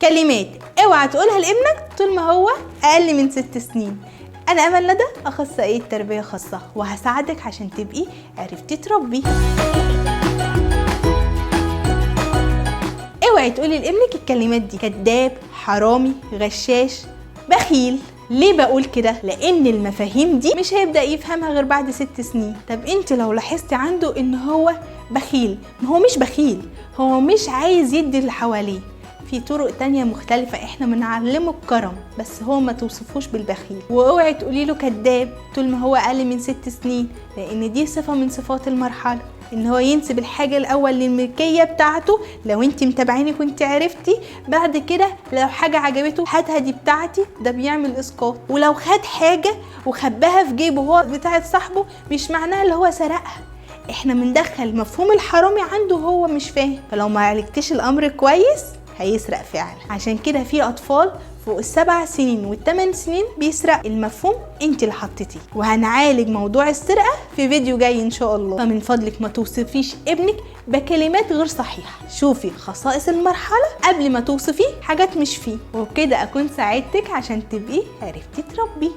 كلمات اوعى تقولها لابنك طول ما هو اقل من 6 سنين. انا امل ندى، اخصائية تربيه خاصة، وهساعدك عشان تبقي عرفتي تربي. اوعي تقولي لابنك الكلمات دي: كذاب، حرامي، غشاش، بخيل. ليه بقول كده؟ لان المفاهيم دي مش هيبدا يفهمها غير بعد 6 سنين. طب انت لو لاحظتي عنده ان هو بخيل، ما هو مش بخيل، هو مش عايز يدي اللي حواليه. في طرق تانية مختلفة احنا بنعلمه الكرم، بس هو ما توصفوش بالبخيل. واوعي تقولي له كذاب طول ما هو اقل من 6 سنين، لان دي صفة من صفات المرحلة، ان هو ينسب الحاجة الاول للملكية بتاعته. لو انت متابعيني كنت عرفتي. بعد كده لو حاجة عجبته هاتها دي بتاعتي، ده بيعمل اسقاط. ولو خد حاجة وخباها في جيبه هو بتاعت صاحبه، مش معناها اللي هو سرقها. احنا بندخل مفهوم الحرامي عنده هو مش فاهم، فلو ما عالجتيش الامر كويس هيسرق فعلا. عشان كده في اطفال فوق 7 سنين و8 سنين بيسرق. المفهوم انت اللي حطيتيه، وهنعالج موضوع السرقة في فيديو جاي ان شاء الله. فمن فضلك ما توصفيش ابنك بكلمات غير صحيحه، شوفي خصائص المرحلة قبل ما توصفيه حاجات مش فيه. وبكده اكون ساعدتك عشان تبقي عرفتي تربي.